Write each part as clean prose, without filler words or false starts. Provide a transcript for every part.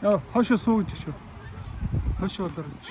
Яа, хойшоо суу гэж шүү. Хойшоо болоор гэж.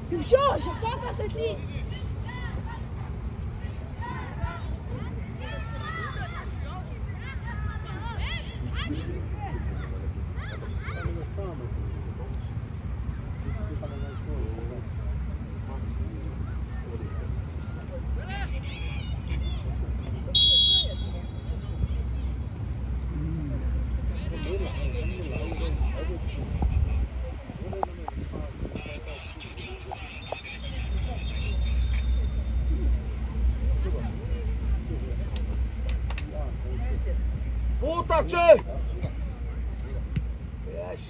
Төвшөө, шатака сэлий. Буутаач. Яаш.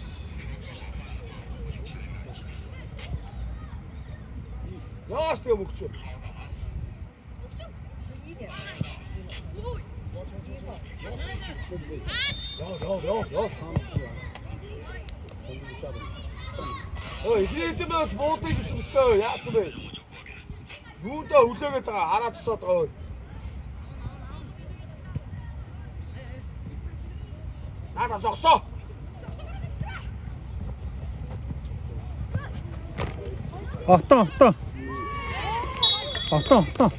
Яаш тэгээ мөгчөө. Яа, яа, яа, яа. Ой, эхний хэдэн минут буудыг гэсэн мэт яасан бэ? Юудаа хүлээгээд байгаа хараа тусаад байгаа. Наада зогсоо. Отон, отон. Отон, отон.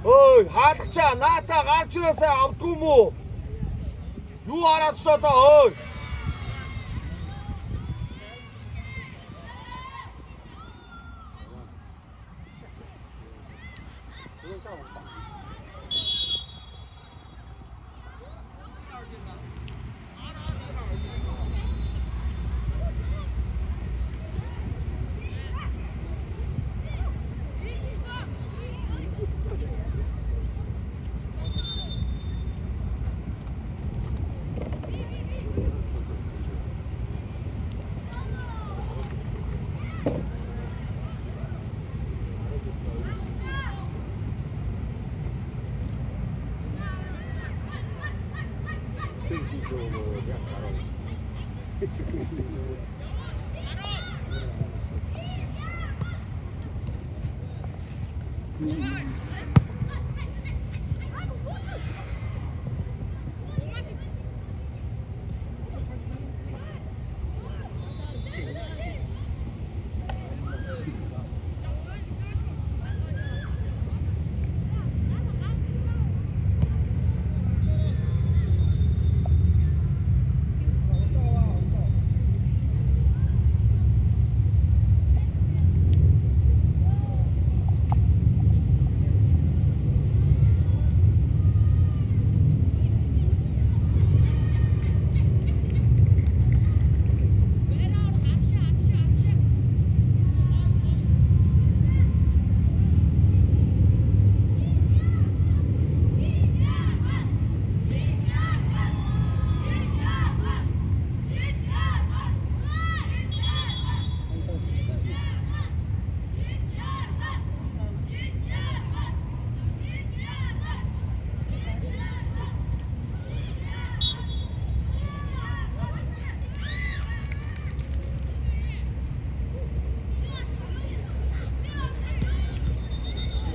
Ой, хаалгачаа наата гарч ирээсээ авдгүй юм уу? Юу хараа тусаад байгаа ой?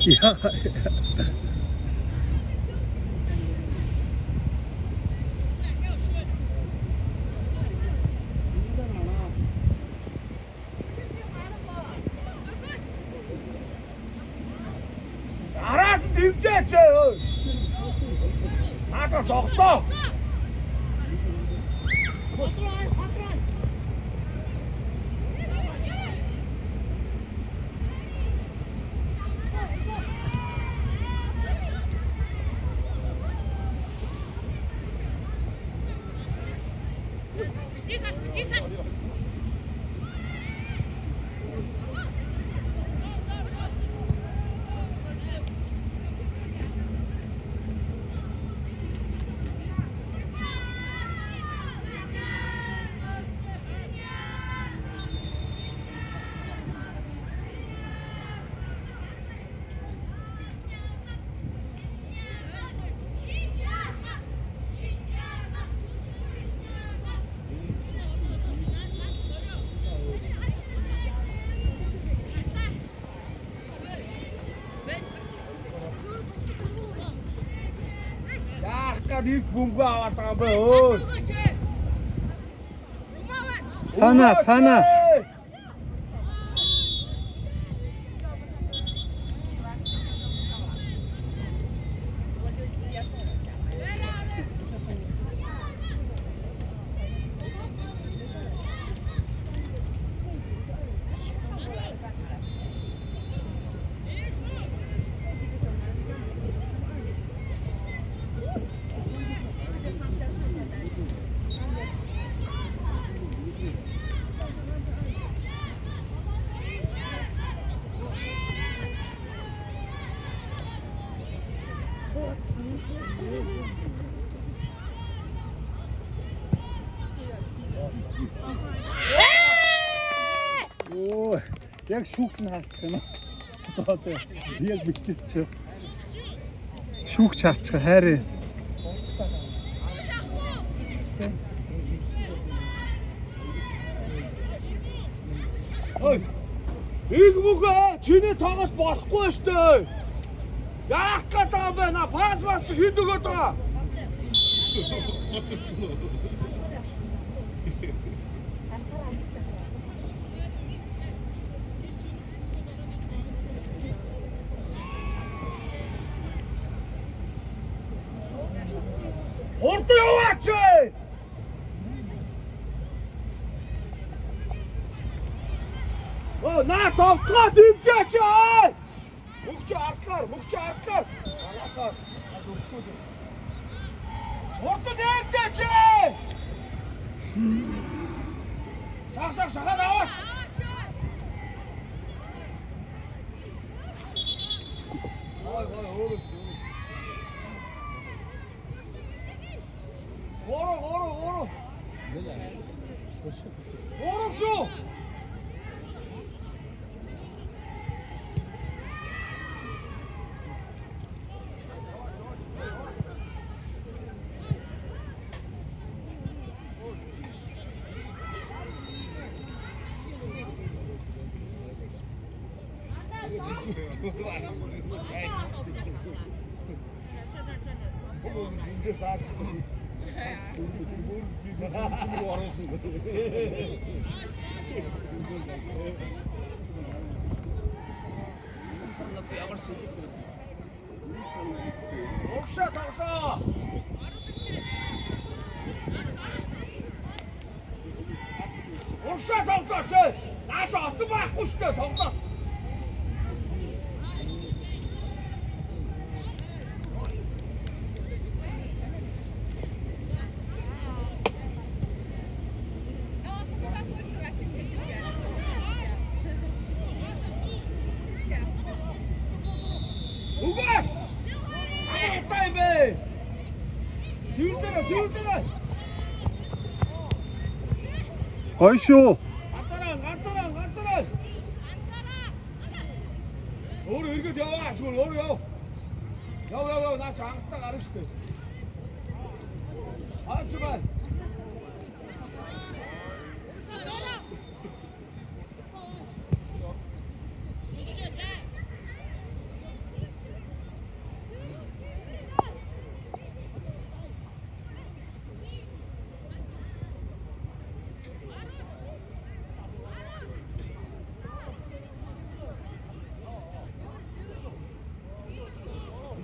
Яа. Араас нь дэмжээч ой. Наадаа зогсоо. Яах гээд ирж бөмбөгөө аваад байгаа юм бэ? Өө. Цаана, цаана. Оо, яг шүүгч нь хаачих юм. Одоо яг бичсэн чи. Шүүгч хаачих хайрын. Ой. Иг мөгөө чиний тоглолт болохгүй штэ. Яах гээд байгаа юм бэ? На пас бас хэд өгөөд байгаа? Хурдан яваач! Оо наа товтлоо дэмжээч! Мөгч ардлаар, мөгч ардлаар. Ардлаар. Хурдан дэмжээч! Шах шах шахаад аваач. Ой ой өөрөө. Гурав гурав гурав. Гурав шүү. Урагшаа тоглоо. Урагшаа тоглооч. Наа чи отон байхгүй шүү дээ тоглооч. Өгөөч. Амар удаа юм бэ. Цэвэрлээрэ, цэвэрлээрэ. Гоё шүү. Ганцаараа, ганцаараа, ганцаараа. Өөрөө эргээд яваа. Зүгээр өөрөө яв. Яв яв яв наа чи хангалттай гарна шүү дээ. Хаач бай.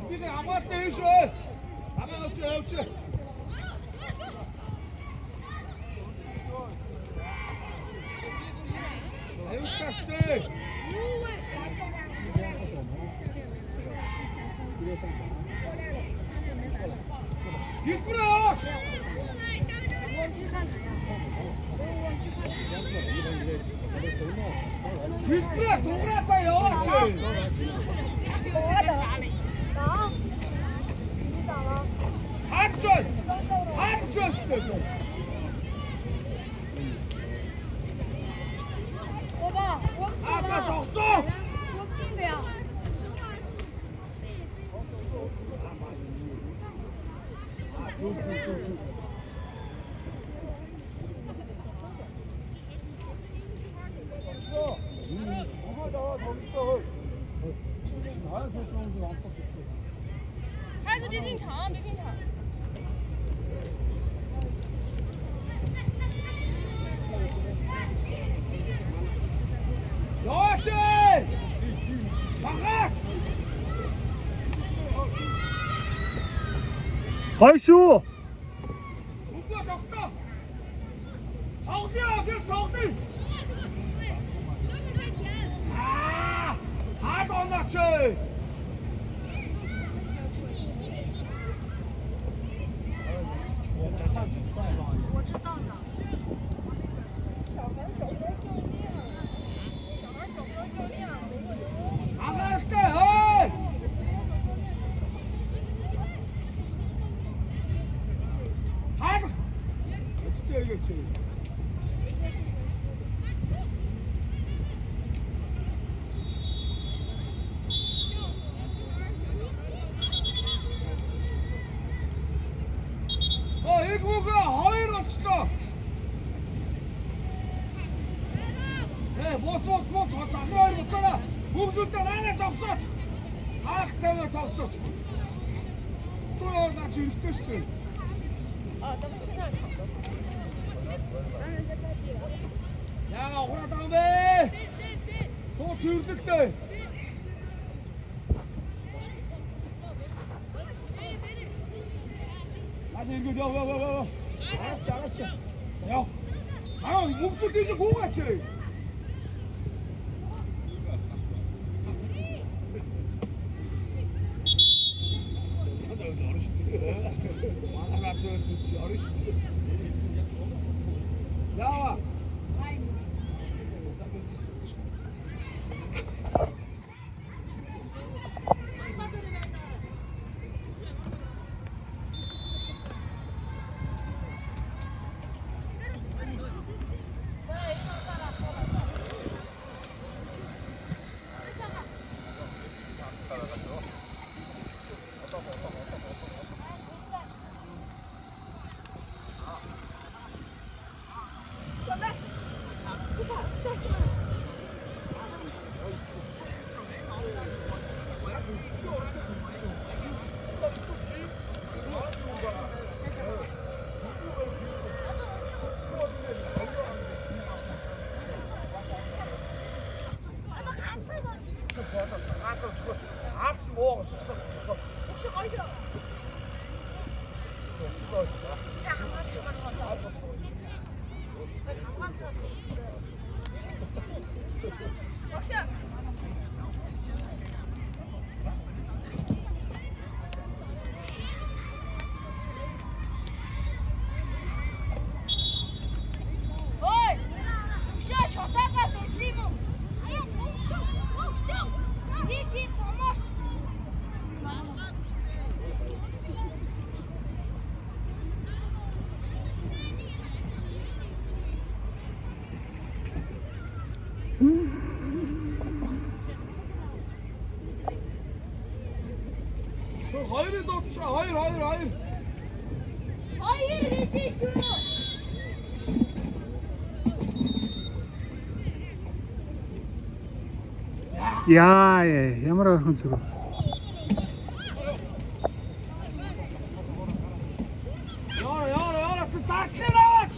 Бид хамгаалтай юм шүү. Намайг Явж явж. Аюултай штэ. Хэлбэрээ яваач. Хэлбэрээ дуграа за яваач. Хаач бай. Хаач бай штэ. 我爸，我 Аа за тогсоо. 我进的呀。 Зүг зүг зүг зүг. 孩子别进场，别进场。 Яваач. Багаач. Гоё шүү. Үгүй тогтоо. Тоглоё гэж тоглоё. Аа! Хаал онооч. 小孩找分教练，小孩找分教练， Анхааралтай. Ой! Хаал. Өдөртөө өгөөч. Оо, их үгүй хоёр болчлоо. Э, бот бот бот захын хоёр буцаараа. Хөгжүүлдэ наанаа зогсооч. Хаах тавиа зогсооч. Туу наа чи хэрэгтэй шүү дээ. 啊，咱们去那儿躺着。 Яага ухраад байгаа юм бэ? Суу цэвэрлэлтэй. Маш эргээд яв яв яв яв. Араас чи араас чи. Яв. Аа мөгзөл тийш гуугаач. Манай гац өөр чи орно шүү дээ. Яава. Аарч муу. Ой! Төвшөө шутаагаас ирсэн юм уу? Аяа, мөнгөчөө, мөнгөчөө. Тий, тий, томооч. Хоёрын дуудчихаа. Хоёр хоёр хоёр. Хоёр хийжээ шүү. Яа ямар ойрхон зүрх. Яа яа яа зардлын аваач.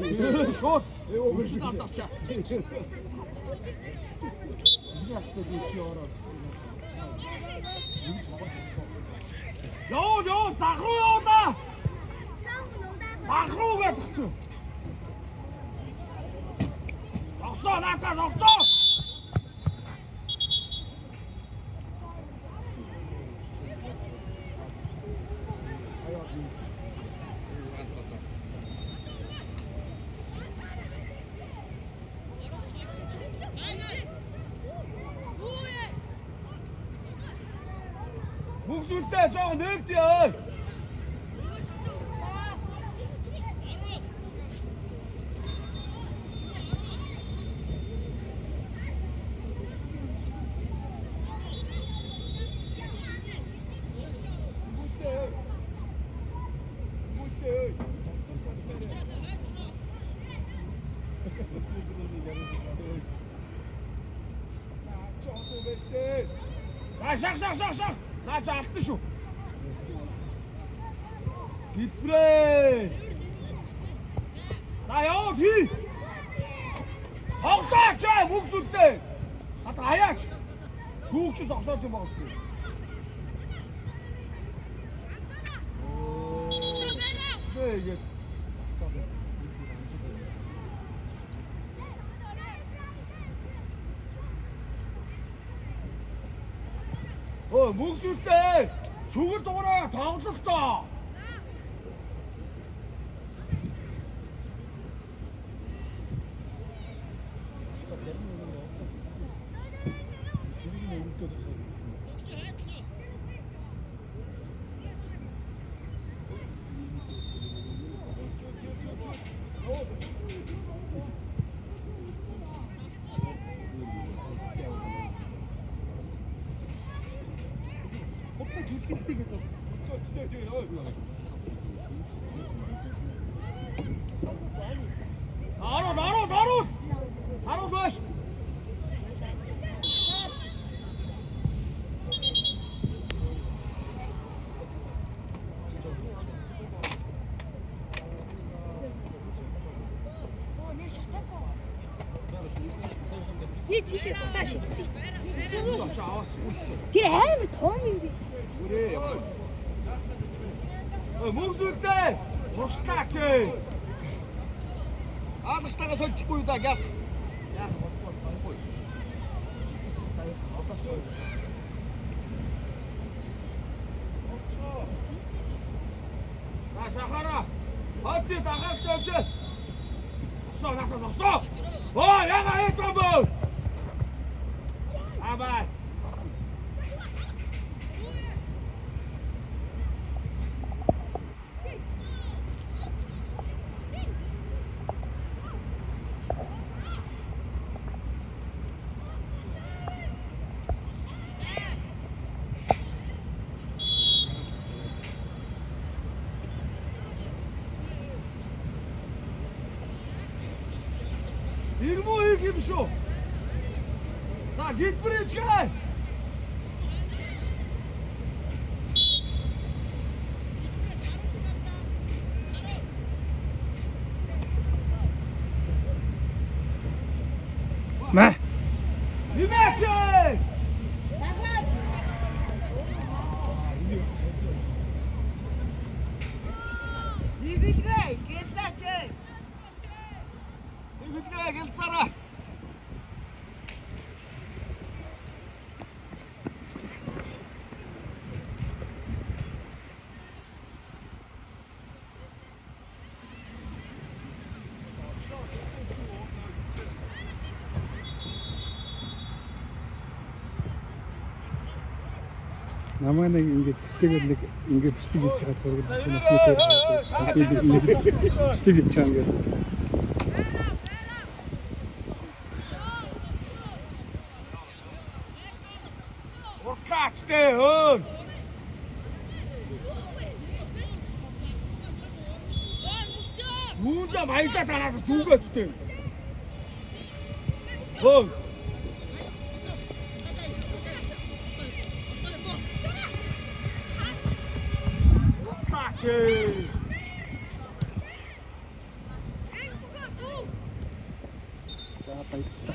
Шууд өвчин алдах чац. Йоо ёо зах руу явуулаа. Зах руу гэдэг чинь. Зогсоо наатаа зогсоо. Мөгсөлтэй жоо нэгдээ. А шах шах шах шах. Наа чи алдсан шүү. Гипрээ. За яваад хий. Тоглооч аа мөгсөлтэй. Хата хаяач. Шүүгч зогсоод юм байгаа шүү. Тэгээд зогсоод байна. Өө мөгсөлтэй. Шүгэр дуурай тоглолтоо. Аруу аруу аруу. Саруу биш. Оо нэр шатаагүй. Би тийшээ буцаа шидсэн шүү дээ. Тэр амар том юм би. Мөгсөлтэй. Сурчлаач. Аалагчтайгаа сольчихгүй юу да газ. Яах болохгүй болохгүй. Чи стайл одоо ч За шахара. Хатти дагаад явж. Зогсоо наатаа зогсоо. Оо яга хийх юм бэ? Абай. Ирмүү хийх юм шүү. За гидбричгээ. Мэ. Нэмээч. Дагаад. Игэлгээ гэлзаач. Игэлгээ гэлцаараа. Намайг нэг ингээд тэгтэйгээр нэг ингээд бичлэг хийж байгаа зураг насны дээр би нэг ингээд бичлэг хийж байгаа ингээд. Уртлаач дээ өө. Үүндээ баялаа дараад зүгээч дээ. Хөө. Уртлаач. За баярлалаа.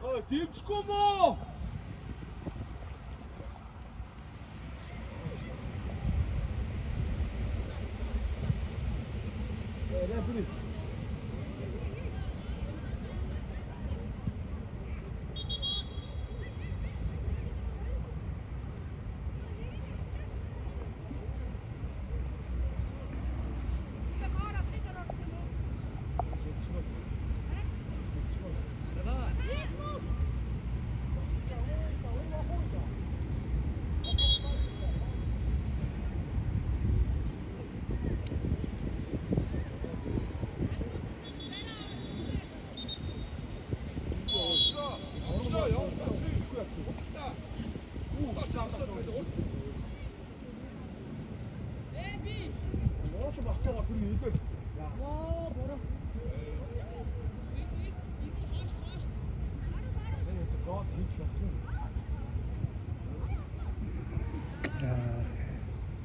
Ой, дэмжихгүй юм уу? Рефери. Нууч багцаа тэр идэл. Оо, буруу. Сайн одоо гол хийж чадахгүй.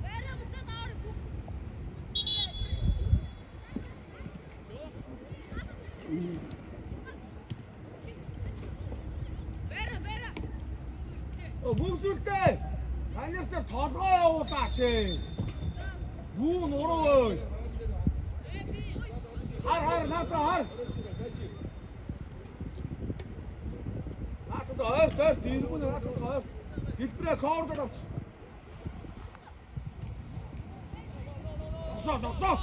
Байраа буцаад аваар бүх. Байраа, байраа. Бөгсөлтэй. Санийх дээр толгой явуулаач. Юу нуруу ой. Хар хар наата хар. Наатад ойрт ойрт иргүүн наатад ойрт. Хэлбэрээ ковердод авч. Зогсоо зогсоо.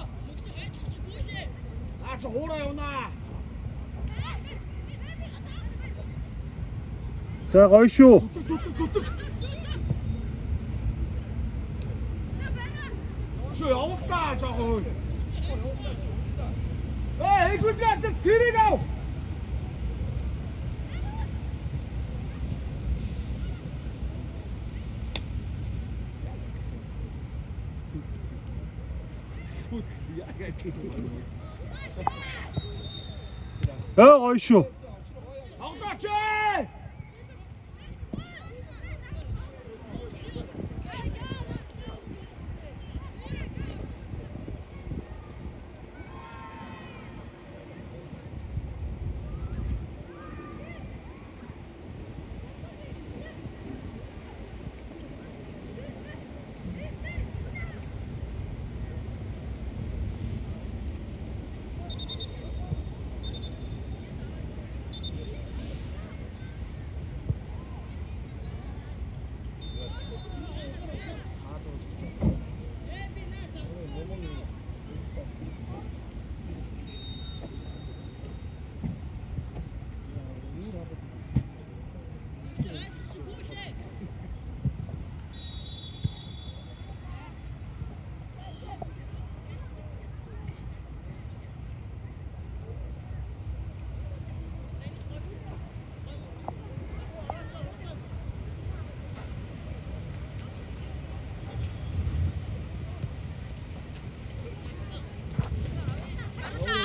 Наа чи хуурай явнаа. За гоё шүү. Зүтг зүтг зүтг. Шүү явал та жоохон. Эй, эгүүдээ тэр тэрийг ав. Ой гоё шүү. Тоглооч ээ.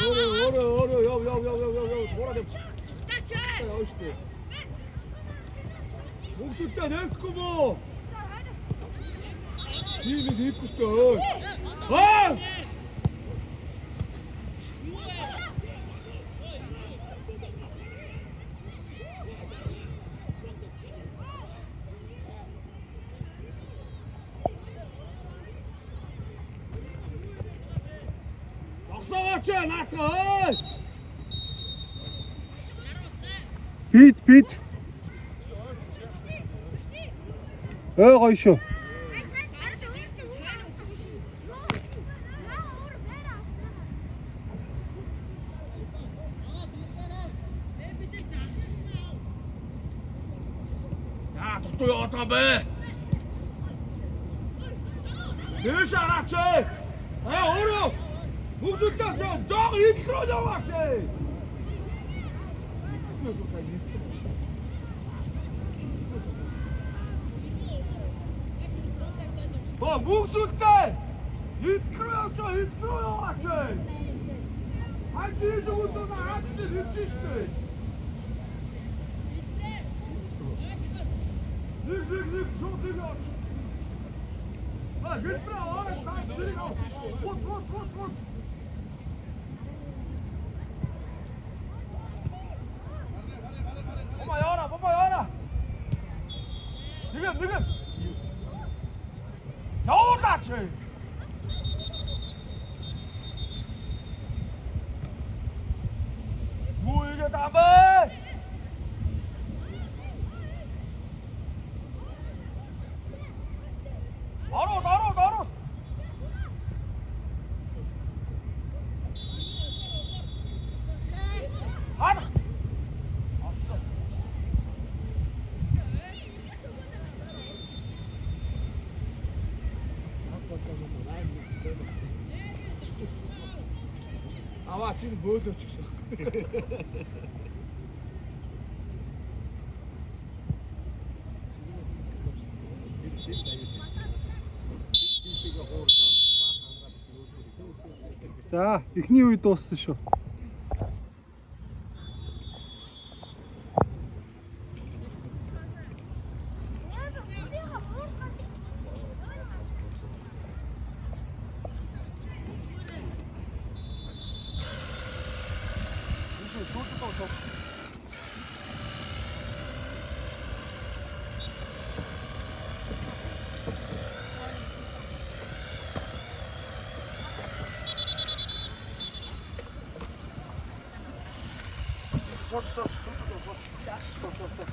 Өөрөө өөрөө өөрөө яв яв яв яв яв яв хуурай явчих. Зүгтаач. Явна шүү дээ. Бүгдүүдээ нэмэхгүй мөө. Тийм нэг хийхгүй шүү дээ. Аа! Зогсоогооч наатаа ой. Бит бит. Ой гоё шүү. Яа дутуу яваад байгаа юм бэ? Дээш хараач. Аа өөрөө бүгдүүдээ жоо ил рүү яваач. Тэгмээс сая нэгсэн байна шүү. Ба бүгдүүдээ ил рүү яваач, ил рүү яваач. Хажиж өгсөн хажиж хэлж штэ. Нэг нэг нэг шууд нэг явууч. А хэлбэрээ орож таас зэрэг ав. Гут гут гут гут. Бома яара, бома яара. Нэг нэг. Явуулаач. Юу игээд аа бэ? Орууд, орууд, орууд. Хадах. Орсон. Аваа чи бөөлөөч гэж. За, эхний үе дууссан шүү. Биш сүйдэг гоо сууч. Сууч сууч сүйдэг гоо сууч. Сууч сууч сууч.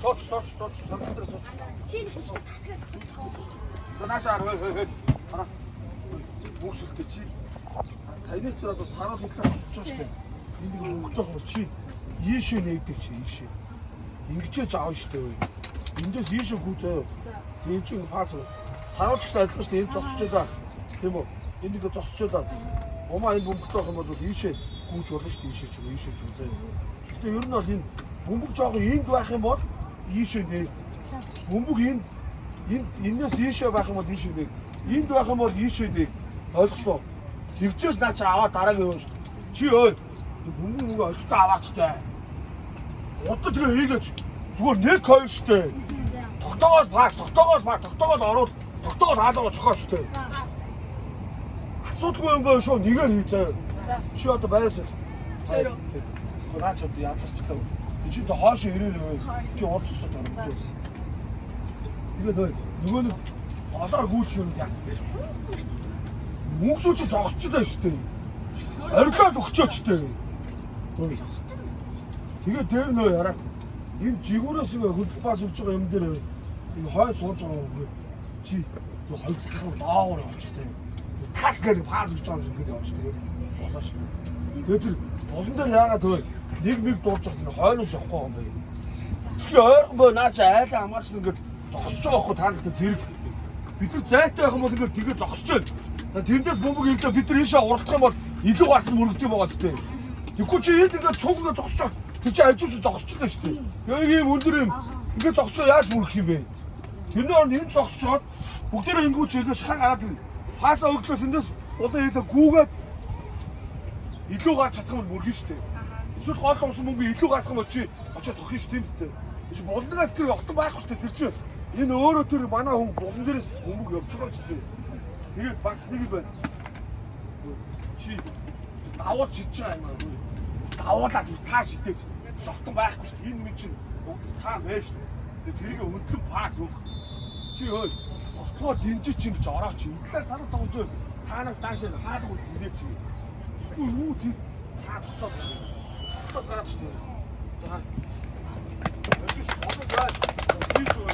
Сууч сууч сууч сууч дээр сууч. За наашаа хой хой хой. Хараа. Үүсэлтэй чи. Саяны тэр одоо саруул хөдлөх авчих шүү дээ. Энд нэг өнгөтэй хол чи ийшээ нэгдэг чи ийшээ. Ингэжээж аав шүү дээ. Эндээс ийшээ гүү заяа. Тийм чи пас. Саруулч гэсэн адилхан шүү дээ. Энд зогсож байлаа. Тийм үү? Энд нэг зогсож байлаа. Умаа энэ бөмбөгтэй байх юм бол ийшээ гүүж болно шүү дээ. Ийшээ ч юм ийшээ ч юм заяа. Гэтэ ер нь бол энэ бөмбөг жоохон энд байх юм бол ийшээ нэг. Бөмбөг энд энд энэс ийшээ байх юм бол ийшээ нэг. Энд байх юм бол ийшээ нэг. Ойлгосноо. Тэгжээс наа чи аваа дараагийн юм шүү дээ. Чи ой бөмбөг мөнгө олигтой аваач таа. Одоо тэгээ хийгээч. Зүгээр нэг хоёр шүү дээ. Тогтоогоод пас, тогтоогоод пас, тогтоогоод оруул, тогтоогоод хаалгаа цохооч тээ. Асуудалгүй юм байна шүү. Нэгээр хий заяа. Чи одоо байраас л. Тэр. Наа чи одоо ядарчлаа. Чи одоо хоошоо ирээрээ. Чи урд зогсоод байгаа юм. Тэгээд нөгөө нэг олоор гүйлэх юм яасан бэ? Мөнгө чи зогсчихлаа шүү дээ. Орилоод өгчөөч дээ. Тэгээд дээр нөө хараа. Энэ жигүүрээс ингээ хөдөл пас өгч байгаа юм дээр энэ хой сууж байгаа юм. Чи зөв хоёр цах руу лоогоор явчихсан юм. Тас гэдэг пас өгч байгаа юм шиг ингээд явчих тэгээд болоо шүү. Тэгээд тэр болон дээр яагаад вэ? Нэг нэг дурж явах энэ хойноос явахгүй юм бэ? Тэгэхээр ойрхон боо наа чи айлаа хамгаалсан ингээд зогсож байгаа хгүй та нартай зэрэг. Бид нар зайтай байх юм бол ингээд тэгээ зогсож байна. Тэндээс бөмбөг ирлээ бид нар ийшээ уралдах юм бол илүү гарсан мөрөгдөв байгаа зү. Тэгэхгүй чи энд ингээд цуг ингээд зогсож байгаа. Тэр чи ажиж зогсож байна шүү дээ. Яг ийм өндөр юм. Ингээд зогсож яаж мөрөх юм бэ? Тэрний оронд энд зогсож жоод бүгдээрээ ингүүч ингээд шахаа гараад ирнэ. Пасаа өглөө тэндээс улаан хэлээ гүүгээд илүү гарч чадах юм бол мөргөн шүү дээ. Эсвэл гол томсон мөнгө илүү гарах юм бол чи очиж зохино шүү тийм үстэй. Чи булнагаас тэр отон байхгүй шүү дээ. Тэр чи энэ өөрөө тэр манай хүн булан дээрээс бөмбөг явж байгаа үстэй. Тэгээд бас нэг юм байна. Чи давуулж шидэж байгаа юм аа. Давуулаад цааш шидэж. Жохтон байхгүй шүү дээ. Энэ минь чинь бүгд цаана байна шүү дээ. Тэрийг хөндлөн пас өг. Чи хөөе. Отлоо дэмжиж чинь гэж орооч. Энэ талаар саруу тоглож цаанаас нааш хаалга үл хинээ чи. Үгүй юу тий цаа зогсоод. Зогсоод гараад шүү дээ. За. Өчөж болоо бай. Тийш үү.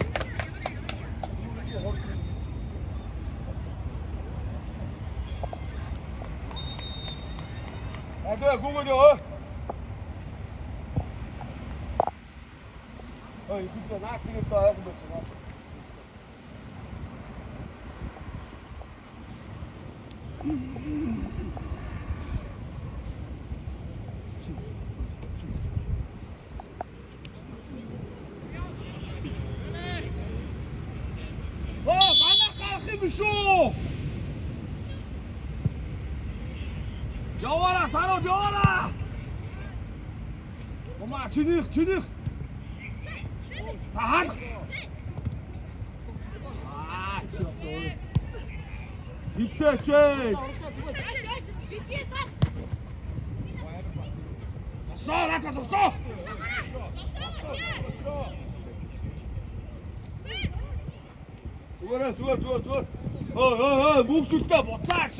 Адаа гүгөө ёо. Ой, ихэд наад тэгээд ойгон байж байгаа. Оо, манай гарах юм шүү. Яваараа, сарууд яваараа. Мама, чинийх, чинийх. Аа. Аа, чи одоо. Хитээч. Зогсоо, наадаа зогсоо. Зүгээр, зүгээр, зүгээр, зүгээр. Ой, ой, ой, мөнгөсөлтөө буцаач.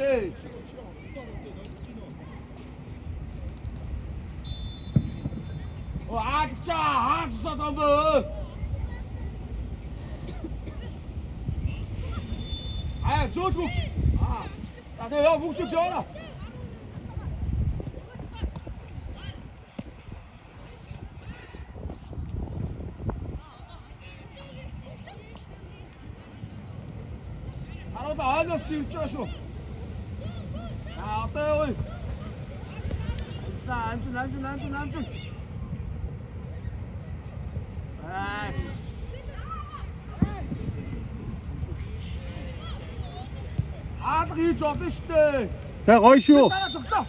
Оо, аадчаа, хаадсаад юм бэ? Аа, зөөд мөнгө. Аа. За тэгээ яа мөнгөсөлт яваа. Сарууд ойноос чи ирж байгаа шүү. За одоо явъя. Амжин, амжин, амжин, амжин. Аа. Хаалга хийж болно шүү дээ. За гоё шүү. Дараа зогсоо.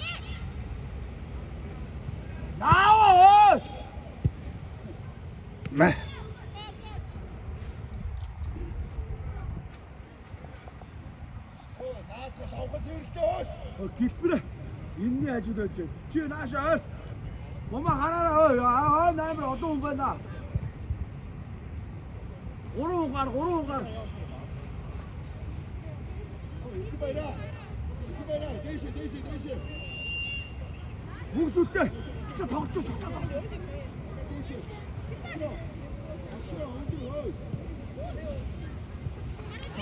Наава ой. Мэ. Гэлбэрэ. Энэний хажууд байж. Чи нааш ойр. Мама хараараа ой. Аа амар олон хүн байна. Гурван хүн гар, гурван хүн гар. Мөнгөсөлтэй. Чи тоглож, тоглож, тоглож.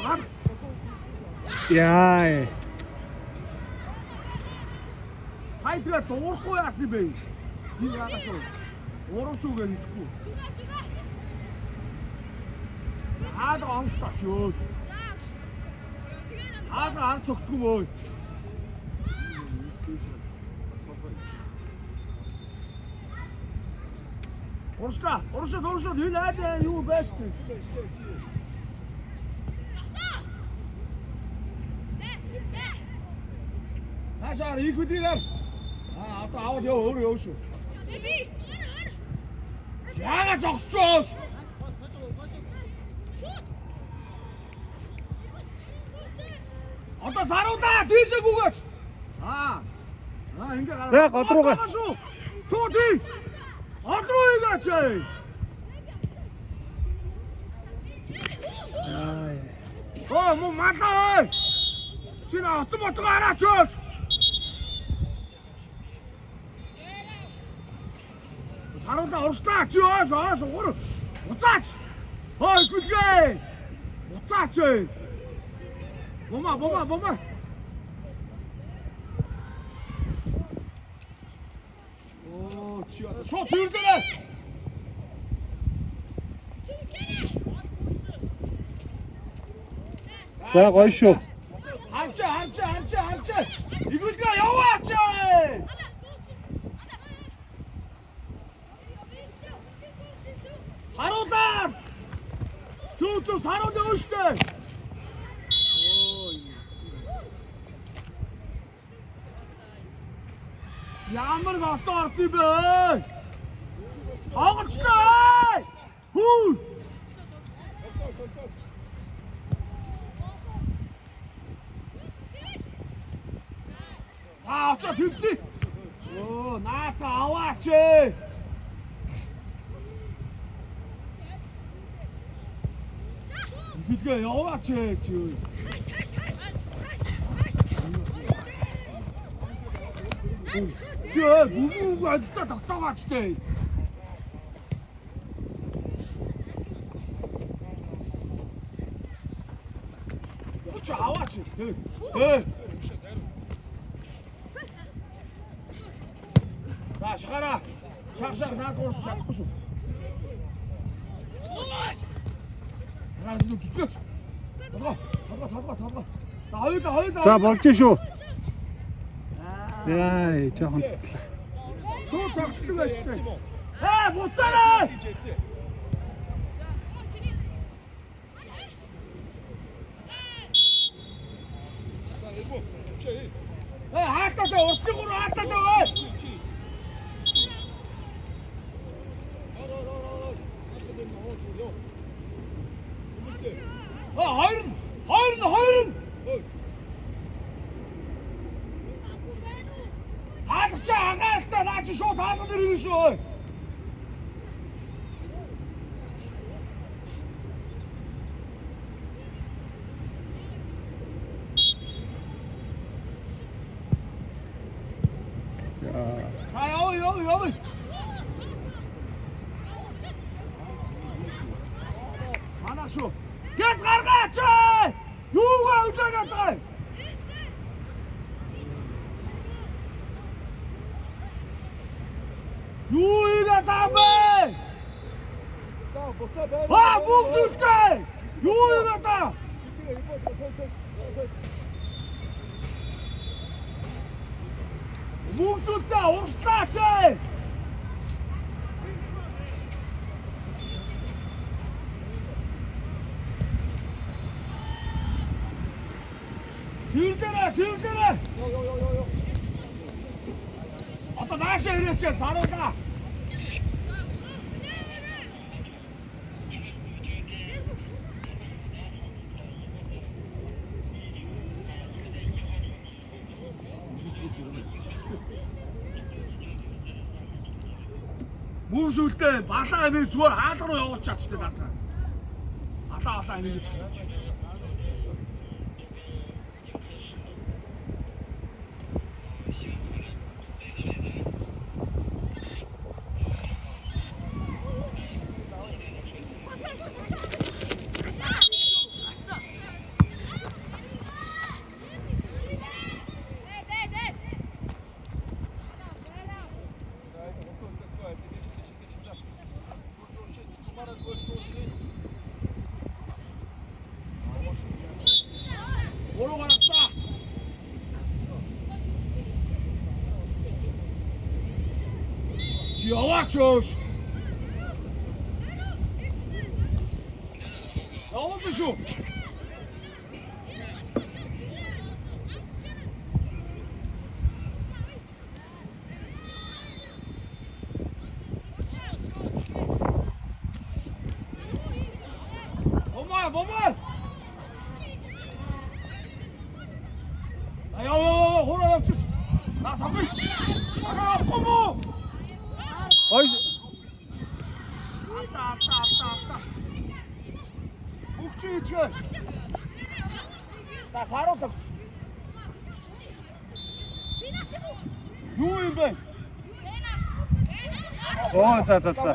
Хар. Яа. Сая тэгээ дуурахгүй яасан юм бэ? Би яагаад шүү. Урам шүү гэж хэлэхгүй. Хаалга онцтой шүү. Хаалга ард цогтгүй мөө. Уршаа, уршаа, уршаа энэ айд юу байж тээ. Наашаар их үдгээр. Аа одоо аваад яв өөрөө яв шүү. Яагаад зогсож? Одоо саруулаа тийшээ гүгээч. Аа. Аа ингээ гараа. За, гол руугаа. Шүү. Шууд тий. Гол руу хийгээч. Яа. Оо муу мадаа ой. Чи на отон ботгоо хараач өө. Саруулаа уршлаа чи өөш өөш угар. Буцаач. Ой гүлгээ. Буцаач. Бомаа бомаа бомаа. Оо чи одоо шууд цэвэрлээрэй. За гоё шүү. Харчаа харчаа харчаа харчаа. Игүүлгээ яваач. Саруулаа. Төв төв саруулаа өөштэй. Ямар гото орд юм бэ? Тоглолцлоо. Хүү. Аа очоо тэмцээ. Өө наата аваач. Игэлгээ яваач чи. Чи бүбүүг ажилдаа тогтоогооч тээ. Чи аваач. Тэ. Тэ. За шахаараа. Шах шах наад гурч чадахгүй шүү. Дараа зүтгэж. Толгой, толгой, толгой, толгой. За хоёулаа, хоёулаа. За болж шүү. Яа, жоохон татлаа. Шууд цогцлог байж тээ. Ээ, буцаарай. Ээ, хаалтаа уртлыг гур хаалтаа бай. А хоёр нь, хоёр нь, хоёр нь. Хаалгач агаалтаа наа чи шууд хаалга дээр ирнэ шүү. Яа. За яв яв яв. Манай шүү. Гэс гаргаач! Юугаа өглөө байгаа юм? Юу хийгээд байгаа юм бэ? За буцаа байр. Аа бүгд үлдээ! Юу хийгээд байгаа? Бүгд үлдээ урагшлаач! Цэвэрлээрэ, цэвэрлээрэ. Одоо наашаа ирээч саруулаа. Мөн сүлдээ балаа амийг зүгээр хаалга руу явуулж чадчихсан надад. Алаа алаа амийг. Буруу гаргацаа. Чи яваач өөш. Явуулна шүү. Бомаа, бомаа. А яа яа хураа явчих. На саггүй. Сага авахгүй мó. Ой. Ата ата ата ата. Өгч ичгээ. За саруулдаг. Юу юм бэ? Оо за за за.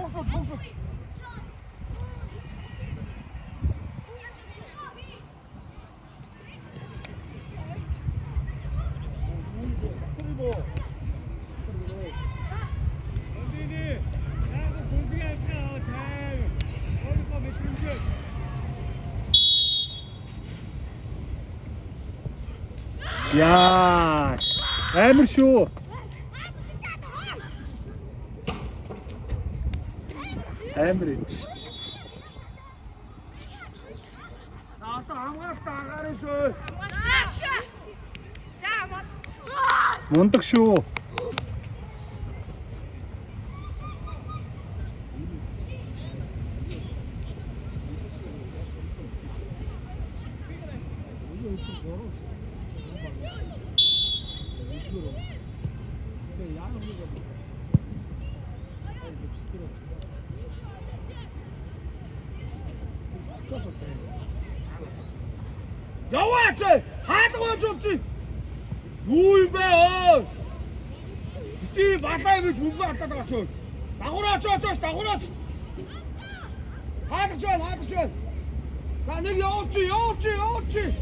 Яа. Амар шүү. Амар ич. За одоо хамгаалалтаа анхаарна шүү. Мундаг шүү. Яваач! Хаалга байж чи. Юу юм бэ өө? Бити балаа юм хөнгө алаад байгаа ч. Дагавраач очооч дагавраач. Хаалгач байна, хаалгач байна. За нэг явуулчих, явуулчих, явуулчих.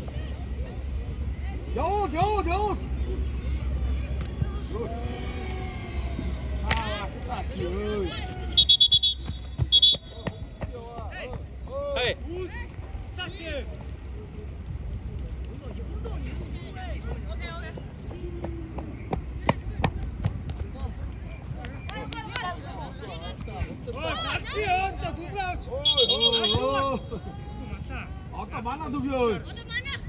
Явуул, явуул, явуул. Чаавастаа чи өө. Hey. Одоо манад өгөө. Одоо манайх.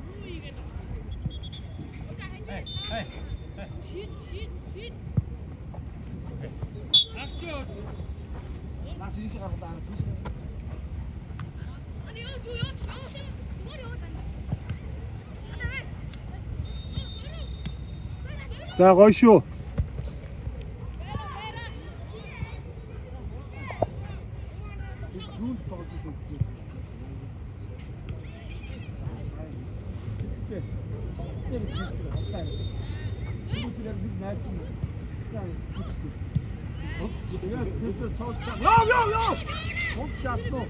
Шид шид шид. Наа чи ийшээ гаргалаа араа тийш. Одоо юу юу юу зүгээр юу тань. Одоо вэ. За гоё шүү. Бэра бэра. Зүүн тоглож байсан гэдэг. Гэхдээ тэр хийцэг хатаа. Тэр яг нэг найз нь захираа скутер дээрсэн. Тэгээд тэр цоод шаа. Яа яа яа. Цоод шаасан уу?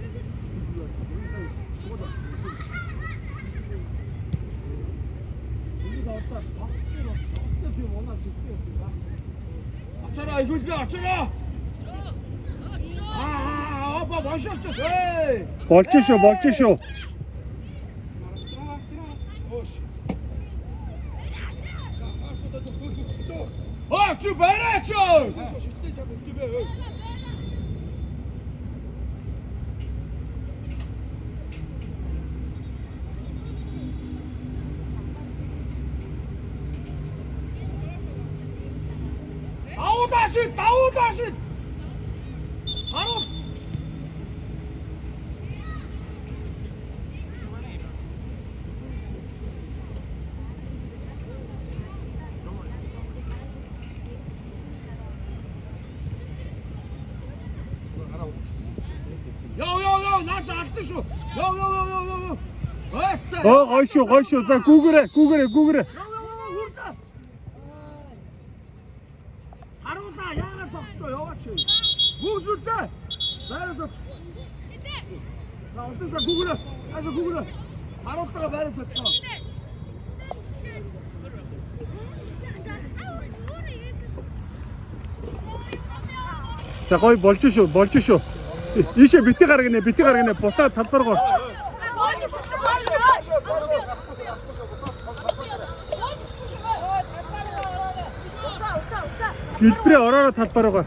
Энэ одоо тоглолт дээр бас тоглолт дээр тийм унаа шилтэй байсан юм байна. Очороо игүүлгээ очороо. Аа опа бошооч. Эй. Болж шүү, болж шүү. Аа чи бариач. Давуулаа шид, давуулаа шид. Харуул. Яв яв яв, наач алдсан шүү. Яв яв яв яв яв. Басаа. Оо гоё шүү, гоё шүү. За гүүгэрэ, гүүгэрэ, гүүгэрэ. Яв яв яв хүрдэ. Харуулаа яагаад зогсож яваач. Гүүсүрдэ. Байраас оч. За усаа гүүгэрэ. Аашаа гүүгэрэ. Харуултайгаа байраас очих. За гоё болж шүү, болж шүү. Ийшээ бити гаргана, бити гаргана. Буцаад талбар руу орч. Гэлбрээ ороороо талбар руугаа.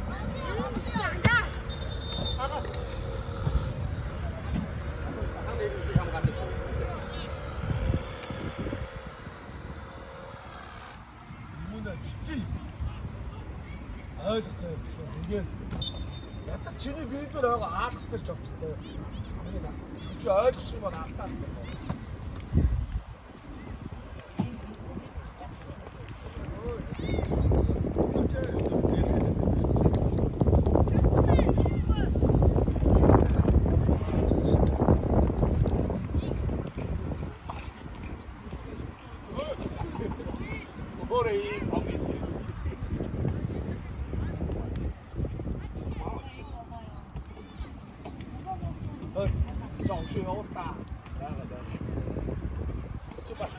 Юмна бити. Ойлгоцоо юм шүү. Ингээд ядаж чиний бие дээр байгаа хаалгач дээр ч авчихсан. Миний нах. Чи ойлгочих юм бол алдаа. За өшөө явуул та. Яагаад вэ? Чи бас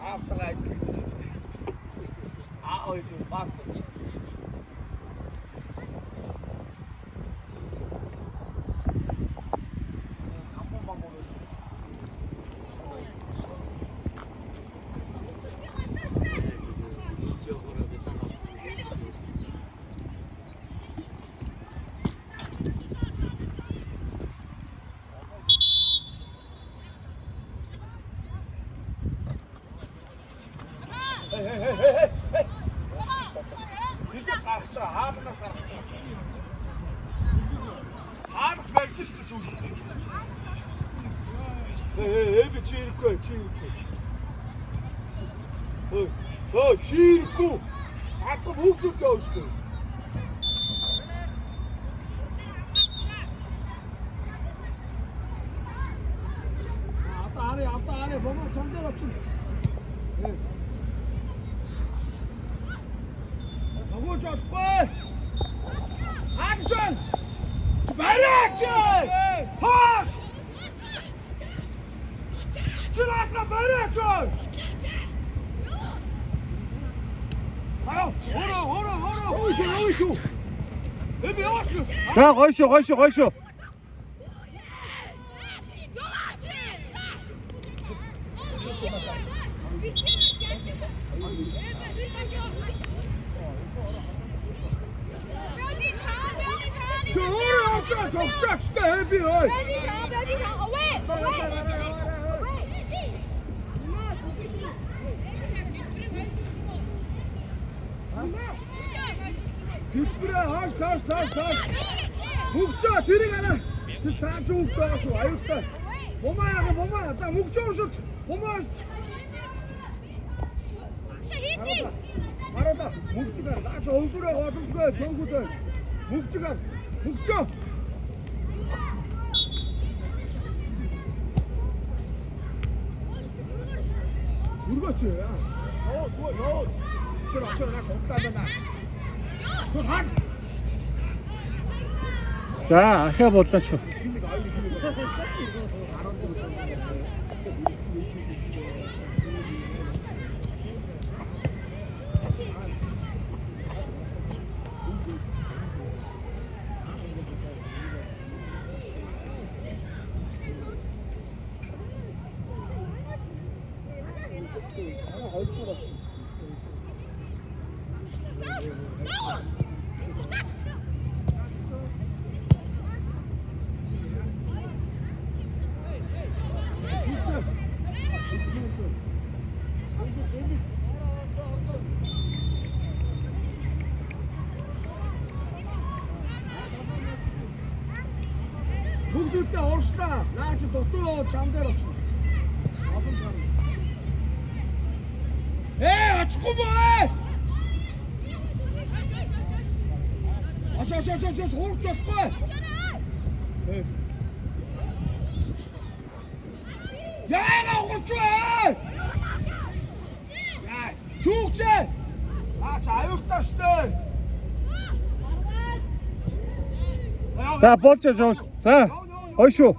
аавтайгаа ажил хийж байгаа юм шиг. Аа ой чи бас тас. Самбон бамбон байсан. Хей хей хей хей хей. Тэндээс гарах чаа, хаалганаас гарах чаа. Хаалгач барьсан шүү дээ сүүл. Хей хей хей би чи ирэхгүй, чи ирэхгүй. Хей хей чи ирэхгүй. Гаацсан бүгсүүд явна шүү дээ. Одоо арай, одоо арай, бомоо чам дээр очино. Хей. Хогооч олохгүй. Хаагч байна. Бариач. Хоош. Чираатра бариач. Аа, өөрөө өөрөө өөрөө хөөш хөөш. Энд яваач. За гоё шүү, гоё шүү, гоё шүү. Чи өөрөө Мөгчөө зогсооч та би ой. 不要进场，不要进场，away away Хэлбэрээ хойш хойш хойш хойш. Мөгчөө тэрийг араа. Тэр цааш үг байгаа шүү. Аюултай. Бумаа яга бумаа. За мөгчөө уншилч. Бумаа уншилч. Харуулаа. Мөгчөө гар. Наач өвдөрөө голомжгүй цөөнгүүд байна. Мөгчөө гар. Мөгчөө. Өргөөч. Ноо суу ноо. Тэр очоо наач худлаа байна. Шууд хаа. За, ахиа боллоо шүү. Бүгдүүдээ урагшлаа. Наа чи дутуу яваад чам дээр очно. Олон гарна. Ээ, очихгүй бай. Оч оч оч оч оч хурц болохгүй. Ээ. Яага хурц бай. Яа, чүүгчээ. Наа чи аюултай штэ. За, болж жоо. За, гоё шүү.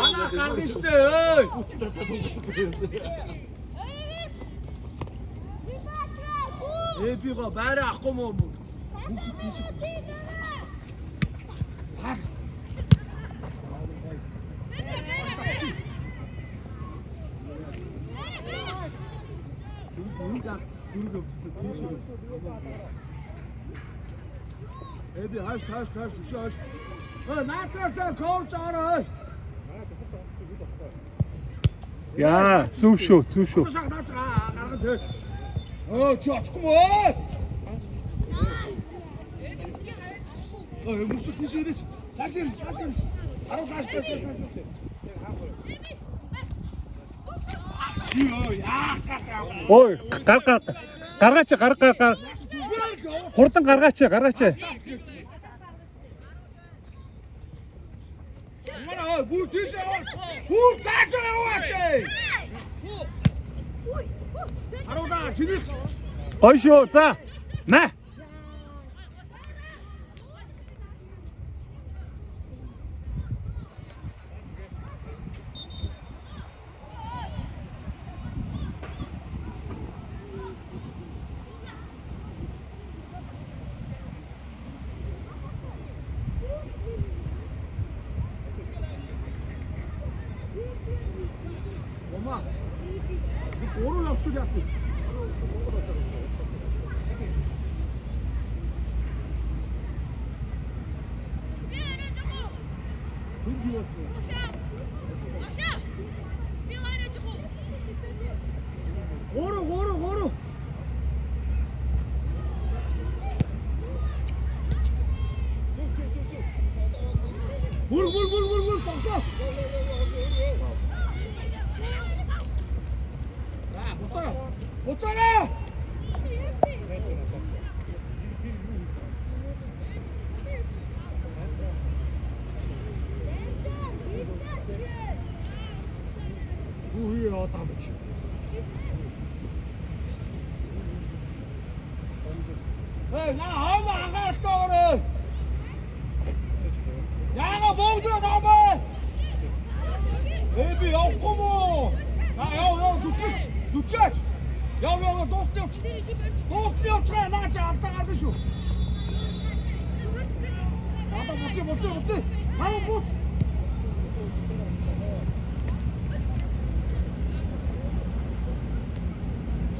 Манай гарна штэ. Ой. Эбиго байраа авахгүй мó. Бүгд тийш. Хар. Үнд сүрэг өвсөн тийш өвсөн. Эби хаш хаш хаш өшөө хаш. Ой, наатаасаа коуч ороо. Яа, зөв шүү, зөв шүү. Шах наац гарган тэг. Өө чи очихгүй мөө? Ой, мөсө тийш ирээч. Лааш ирээч, лааш ирээч. Саруу лааш лааш лааш лааш. Чи өө яах гад. Ой, гар гар гаргаач, гар гар гар. Хурдан гаргаач, гаргаач. Манай ой, бүр тийш яваа. Бүр цаашаа яваач. Харуулаа чинийх. Гоё шүү. За. Мэ. Бумаа. Гурав явчих яасан. Тэнд юу болж байна? Гурав гурав гурав. Бүр бүр бүр бүр бүр зогсоо. За, буцаа. Буцаараа. Юу хий яваад байгаа юм бэ чи? Эй, наа хоно анхааралтай байгаарай. Яага богдоо намаа. Эй би явахгүй мó. За яв яв зүтгэж. Зүтгэж. Яв яв дуусны явч. Дуусны явчихаа наа чи алдаа гарна шүү. Одоо буцъя буцъя буцъя. Сав буц.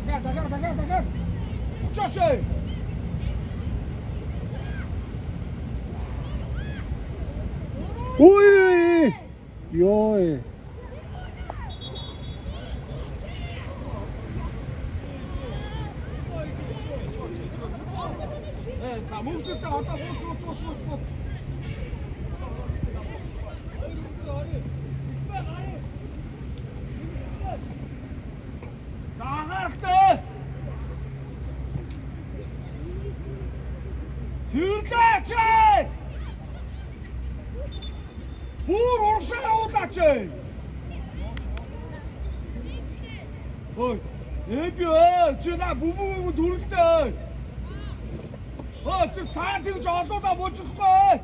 Дахиад дахиад дахиад дахиад. Очооч. Үй! Йой. Э за мөнгөтэй одоо буц буц буц буц буц. За анхааралтай. Цэвэрлээч! Бүр урагшаа явуулаач! Ой, эби өө чи на бүбүүг дүрлээ. Ой, тэр цаа тэгж олоодаа буучихгүй.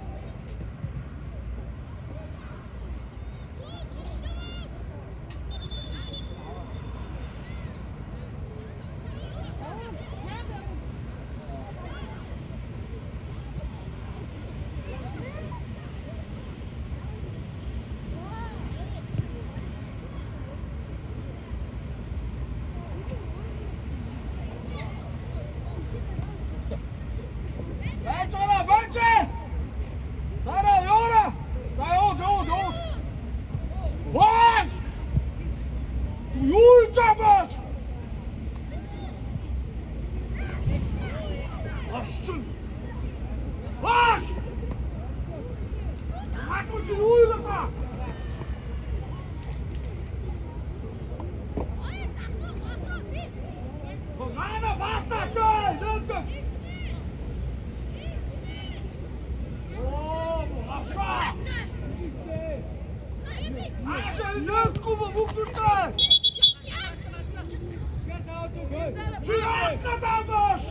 Байж байгаа байж. Дараа яваараа. За явууд явууд явууд. Ваа! Юу хийж байгаа бэ? Ашчин. Аш! Аач чи юу хийж байгаа? Манай баста ч нөөдөг. Оо, авшаа. Ааш нөөдгүй мөнгөтэй. Чи яагаад баш?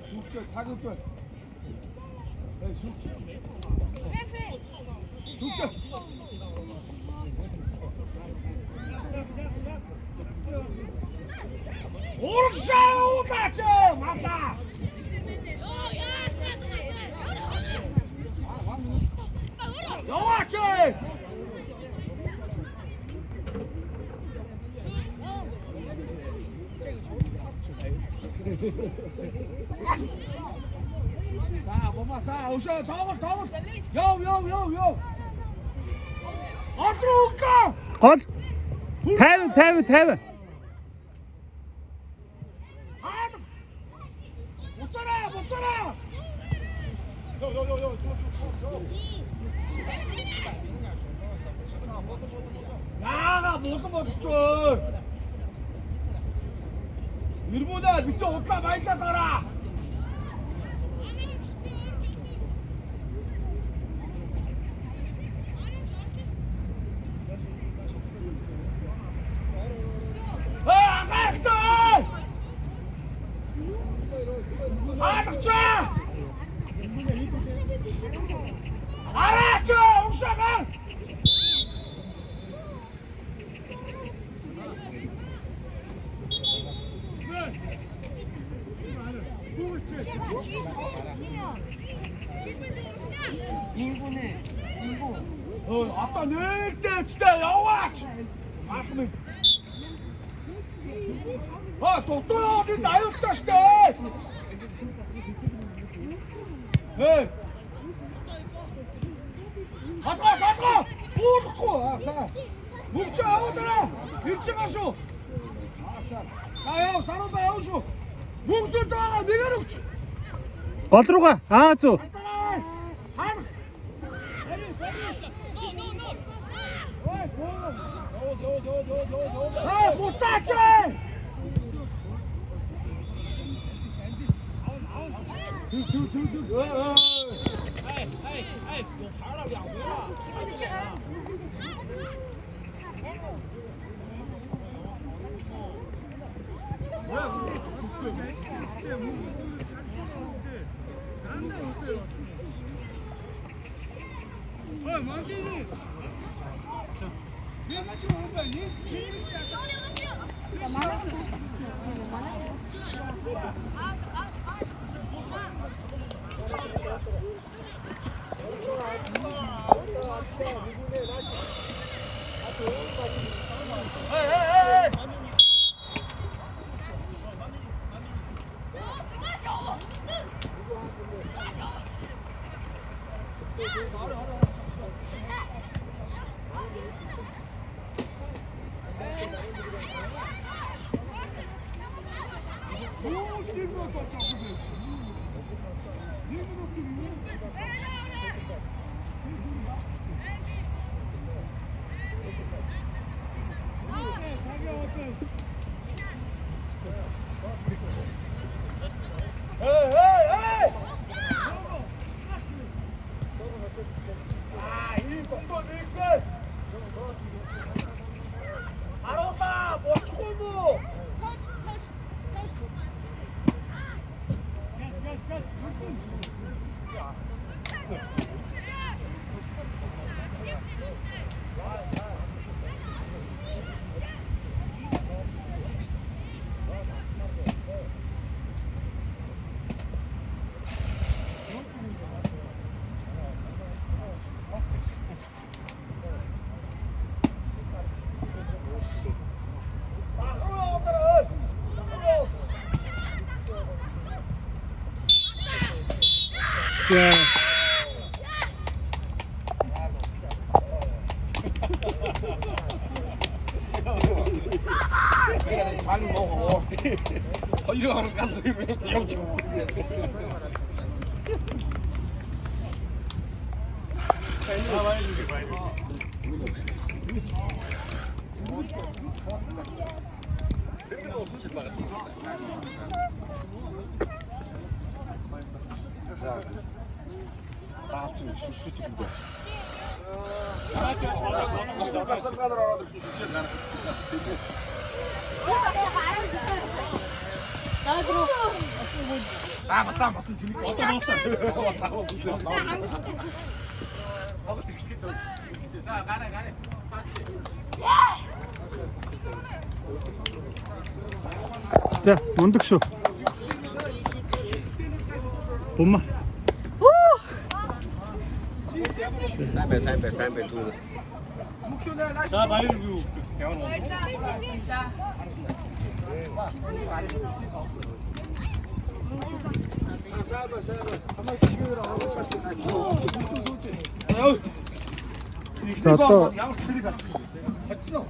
Шүүгчээ цаг өдөө. Эй шүүгч. Шүүгчээ. Урагшаа уулаач малаа. Яваач. За бомасаа өшөө тоогол тоогол. Яв яв яв яв. Одроо өгөө. Гол 50 50 50. Хаана? Буцаараа буцаараа. Йоо йоо йоо йоо. Яага булан болчихоо. Ирмүүдээ битээ удлаа баялаа дараа. Ээ анхааралтай. Хаалгач! Гараач! Урагшаа гар! Ой, одоо нэгдээчтэй яваач. Мах минь. А, дутуу яваад энд аюултай штэ. Эй. Хадгаа, хадгаа. Буулахгүй. Аа, саа. Мөгчөө явуулаарай. Ирж байгаа шүү. За яв, саруулаа яв шүү. Мөнгөсөлд байгаа нэгээр өгч. Гол руугаа. Аа зү. Ганцаарай. Хар. Ой, гоо. Аа, буцаач. Чү чү чү чү. Ой. Юу ч нэг минут болж байгаа юм бэ? Нэг минут юу? Эй, эй, эй! Аа, ийм дотоо нэгсээ. Харуулаа, болчихгүй юм уу? Захруу явуулаарай. Захруу явуул. За. Цаг муу. Хоёр хоног ганц хоёр минут явж байгаа. Завсаргаанаар ороод ирсэн шүшээ гарах. Аа басаа басан чимэг. Одоо басан. Басаа басан. Тоглолт эхлэх гээд байна. За гараа гараа. За, мундаг шүү. Бумма. Сайн бай, сайн бай, сайн бай дүү. За баяр юу ямар Сайн За одоо Ямар тэрийг алдсан бэ? Хоцсон.